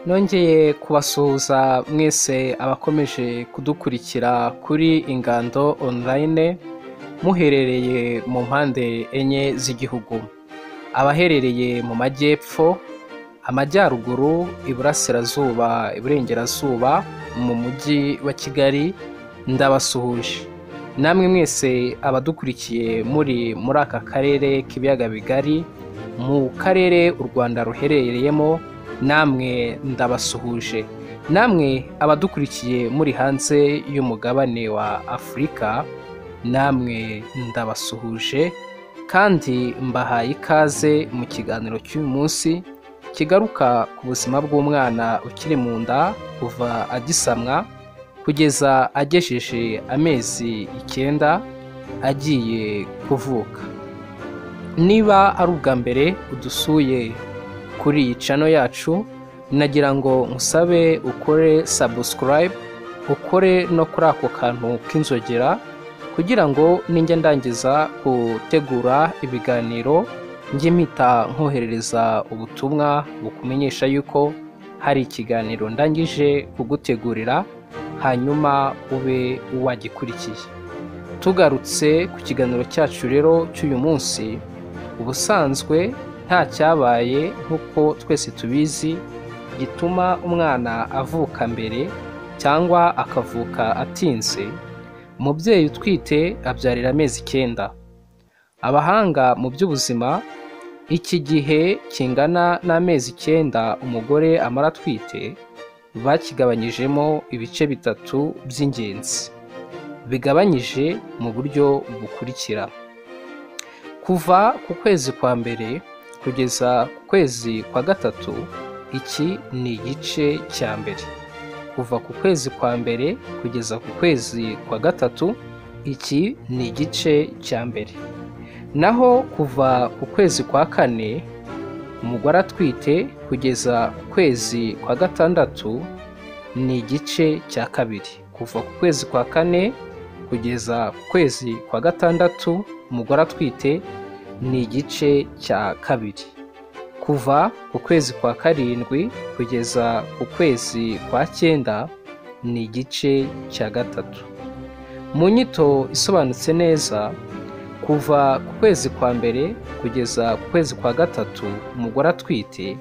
Nongeye kubasuhuza mwese abakomeje kudukurikira kuri Ingando Online, muherereye mu mpande enye z'igihugu. Abaherereye mu majyepfo, amajyaruguru, iburasirazuba, iburengerazuba, mu mujyi wa Kigali, ndabasuhuje. Namwe mwese abadukurikiye muri aka karere k'ibiyaga bigari, mu karere u Rwanda ruherereyemo, namwe ndabasuhuje. Namwe abadukurikiye muri hanze y'umugabane wa Afurika, namwe ndabasuhuje kandi mbahaye ikaze mu kiganiro cy'uyu munsi kigaruka ku buzima bw'umwana ukiri mu nda kuva agisamwa kugeza agejeje amezi 9 agiye kuvuka. Niba ari ubwa mbere udusuye kuri iyi channel yacu, nagira ngo nkusabe ukore subscribe, ukore no kuri ako kantu k'inzogera kugira ngo ninjya ndangiza gutegura ibiganiro njye mpita nkoherereza ubutumwa bukumenyesha yuko hari ikiganiro ndangije kugutegurira, hanyuma ube wagikurikiye. Tugarutse ku kiganiro cyacu rero cy'uyu munsi, ubusanzwe nta cyabaye nk'uko twese tubizi gituma umwana avuka mbere cyangwa akavuka atinze. Umubyeyi utwite abyarira amezi 9. Abahanga mu by'ubuzima, iki gihe kingana n'amezi 9 umugore amara atwite bakigabanyijemo ibice 3 by'ingenzi, bigabanyije mu buryo bukurikira: kuva ku kwezi kwa mbere kugeza ku kwezi kwa gatatu, iki ni igice cya mbere. Kuva ku kwezi kwa mbere kugeza ku kwezi kwa gatatu, iki ni igice cya mbere. Naho kuva ku kwezi kwa kane umugore atwite kugeza ku kwezi kwa gatandatu ni igice cya kabiri. Kuva ku kwezi kwa kane kugeza ku kwezi kwa gatandatu umugore atwite ni igice cya kabiri. Kuva ku kwezi kwa karindwi kugeza ku kwezi kwa 9 ni igice cya gatatu. Mu nyito isobanutse neza, kuva ku kwezi kwa mbere kugeza ku kwezi kwa gatatu umugore atwite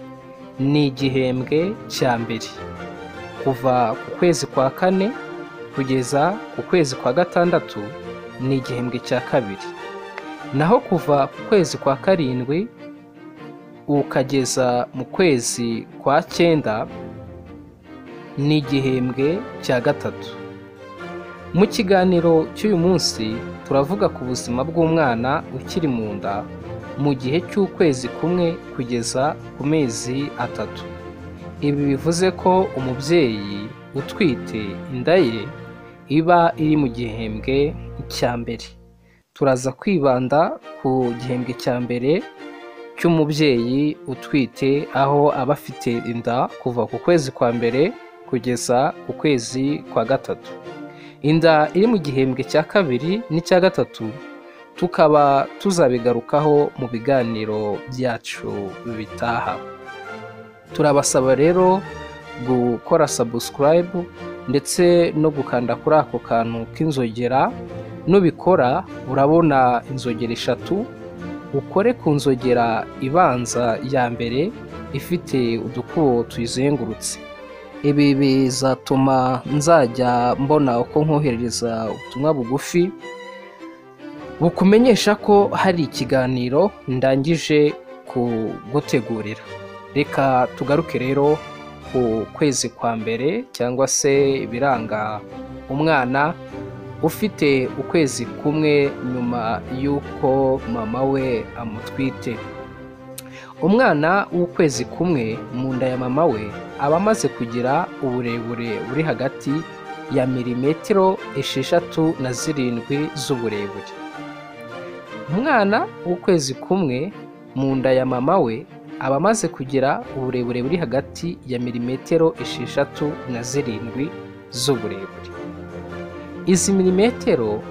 ni igihembwe cya mbere. Kuva ku kwezi kwa kane kugeza ku kwezi kwa gatandatu ni igihembwe cya kabiri. Naho kuva ku kwezi kwa karindwi ukageza mu kwezi kwa 9 ni igihembwe cya gatatu. Mu kiganiro cy'uyu munsi turavuga ku buzima bw'umwana ukiri mu nda mu gihe cy'ukwezi kumwe kugeza ku mezi 3. Ibi bivuze ko umubyeyi utwite inda ye iba iri mu gihembwe cya mbere. Turaza kwibanda ku gihembwe cya mbere cy'umubyeyi utwite, aho aba afite inda kuva ku kwezi kwa mbere kugeza ku kwezi kwa gatatu. Inda iri mu gihembwe cya kabiri n'icya gatatu tukaba tuzabigarukaho mu biganiro byacu bitaha. Turabasaba rero gukora subscribe ndetse no gukanda kuri ako kantu k'inzogera. Nubikora urabona inzogera 3, ukore ku nzogera ibanza ya mbere ifite udukubo tuyizengurutse. Ibi bizatuma nzajya mbona uko nkoherereza ubutumwa bugufi bukumenyesha ko hari ikiganiro ndangije kugutegurira. Reka tugaruke rero ku kwezi kwa mbere cyangwa se ibiranga umwana ufite ukwezi kumwe nyuma y'uko mama we amutwite. Umwana w'ukwezi kumwe mu nda ya mama we aba amaze kugira uburebure buri hagati ya milimetero 6 na 7 z'uburebure. Umwana w'ukwezi kumwe mu nda ya mama we aba amaze kugira uburebure buri hagati ya milimetero 6 na 7 z'uburebure. Izi milimetero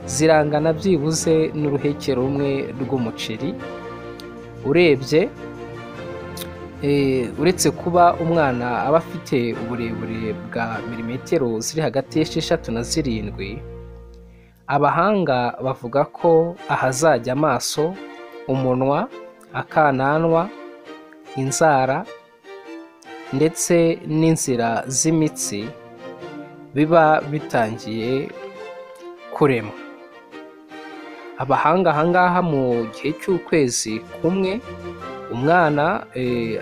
zirangana byibuze n'uruheke rumwe rw'umuceri. Urebye Uretse kuba umwana aba afite uburebure bwa milimetero ziri hagati y'esheshatu na zirindwi, abahanga bavuga ko ahazajya amaso, umunwa, akananwa, inzara ndetse n'inzira z'imitsi biba bitangiye kurema. Abahanga ahangaha mu gihe cy'ukwezi kumwe umwana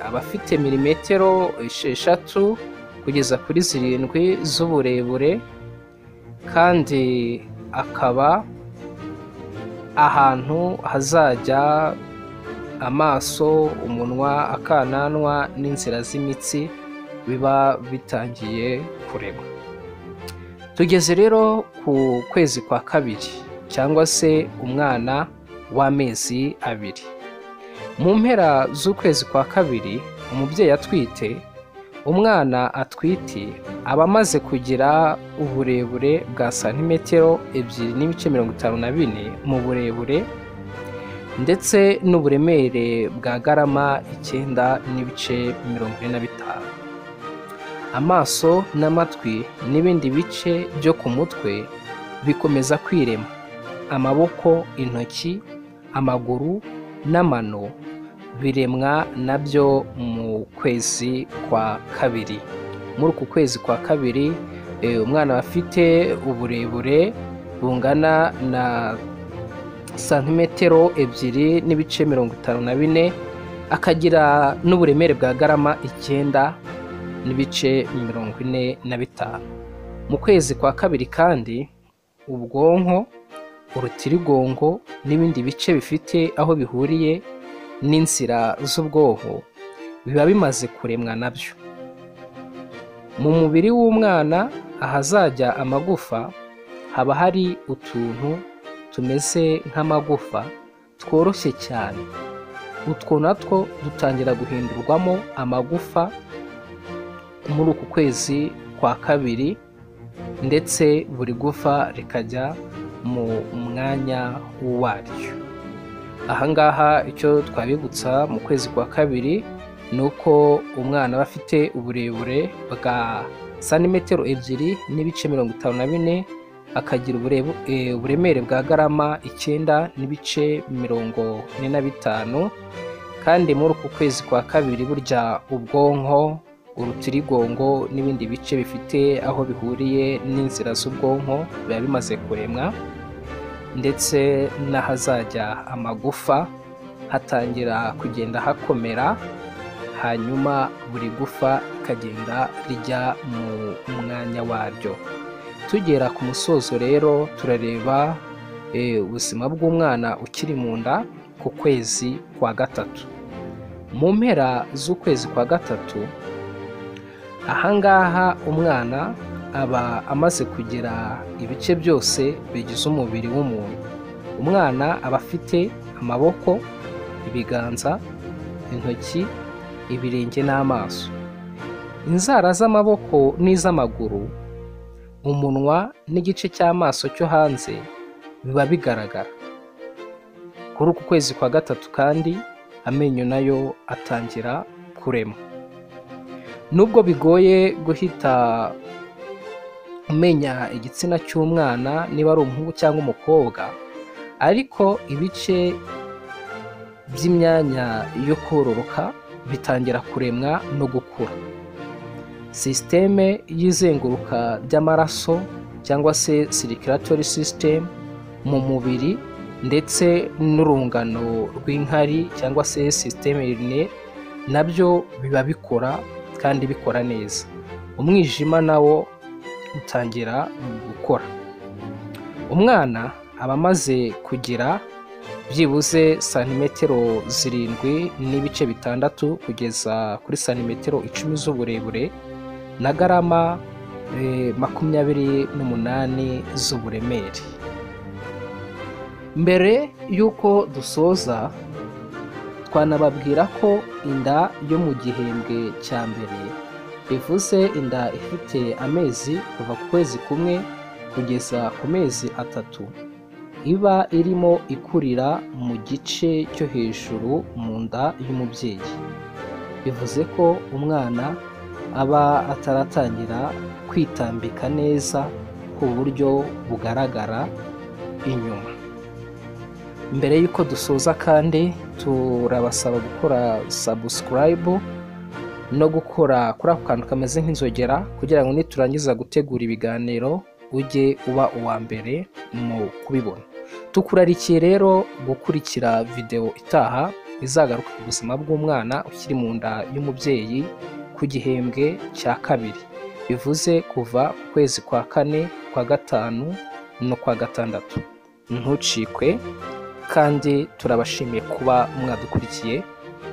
aba afite milimetero 6 kugeza kuri 7 z'uburebure, kandi akaba ahantu hazajya amaso, umunwa, akananwa n'inzira z'imitsi biba bitangiye kurema. Tugeze rero ku kwezi kwa kabiri cyangwa se umwana w'amezi 2. Mu mpera z'ukwezi kwa kabiri umubyeyi atwite, umwana atwite aba amaze kugira uburebure bwa santimetero 2.54 mu burebure ndetse n'uburemere bwa garama 9.45. Amaso n'amatwi n'ibindi bice byo ku mutwe bikomeza kwirema. Amaboko, intoki, amaguru n'amano biremwa nabyo mu kwezi kwa kabiri. Muri uku kwezi kwa kabiri umwana afite uburebure bungana na santimetero 2.54, akagira n'uburemere bwa garama 9.45. Mu kwezi kwa kabiri kandi ubwonko, urutirigongo n'ibindi bice bifite aho bihuriye n'inzira z'ubwonko biba bimaze kuremwa nabyo. Mu mubiri w'umwana ahazajya amagufa haba hari utuntu tumeze nk'amagufa tworoshye cyane. Utwo natwo dutangira guhindurwamo amagufa muri uku kwezi kwa kabiri, ndetse buri gufa rikajya mu mwanya waryo. Ahangaha icyo twabibutsa mu kwezi kwa kabiri ni uko umwana aba afite uburebure bwa santimetero 2.54, akagira uburemere bwa garama 9.45. Kandi muri uku kwezi kwa kabiri burya ubwonko, urutirigongo n'ibindi bice bifite aho bihuriye n'inzira z'ubwonko biba bimaze kuremwa, ndetse n'ahazajya amagufa hatangira kugenda hakomera, hanyuma buri gufa rikagenda rijya mu mwanya waryo. Tugera ku musozo rero turareba ubuzima bw'umwana ukiri mu nda ku kwezi kwa gatatu. Mu mpera z'ukwezi kwa gatatu ahangaha umwana aba amaze kugira ibice byose bigize umubiri w'umuntu. Umwana aba afite amaboko, ibiganza, intoki, ibirenge n'amaso. Inzara z'amaboko n'iz'amaguru, umunwa n'igice cy'amaso cyo hanze biba bigaragara. Kuri uku kwezi kwa gatatu kandi amenyo nayo atangira kurema. Nubwo bigoye guhita umenya igitsina cy'umwana niba ari umuhungu cyangwa umukobwa, ariko ibice by'imyanya yo kororoka bitangira kuremwa no gukura. Sisiteme y'izenguruka ry'amaraso cyangwa se circulatory system mu mubiri ndetse n'urungano rw'inkari cyangwa se système urinaire nabyo biba bikora kandi bikora neza. Umwijima nawo utangira gukora. Umwana aba amaze kugira byibuze santimetero 7.6 kugeza kuri santimetero 10 z'uburebure na garama 28 z'uburemere. Mbere y'uko dusoza twanababwira ko inda yo mu gihembwe cya mbere, bivuze inda ifite amezi kuva ku kwezi kumwe kugeza ku mezi 3, iba irimo ikurira mu gice cyo hejuru mu nda y'umubyeyi. Bivuze ko umwana aba ataratangira kwitambika neza ku buryo bugaragara inyuma. Mbere y'uko dusoza kandi turabasaba gukora subscribe no gukora kuri ako kantu kameze nk'inzogera, kugira ngo niturangiza gutegura ibiganiro ujye uba uwa mbere mu kubibona. Tukurarikiye rero gukurikira videwo itaha izagaruka ku buzima bw'umwana ukiri mu nda y'umubyeyi ku gihembwe cya kabiri, bivuze kuva ku kwezi kwa kane, kwa gatanu no kwa gatandatu. Ntucikwe, kandi turabashimiye kuba mwadukurikiye.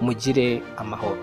Mugire amahoro.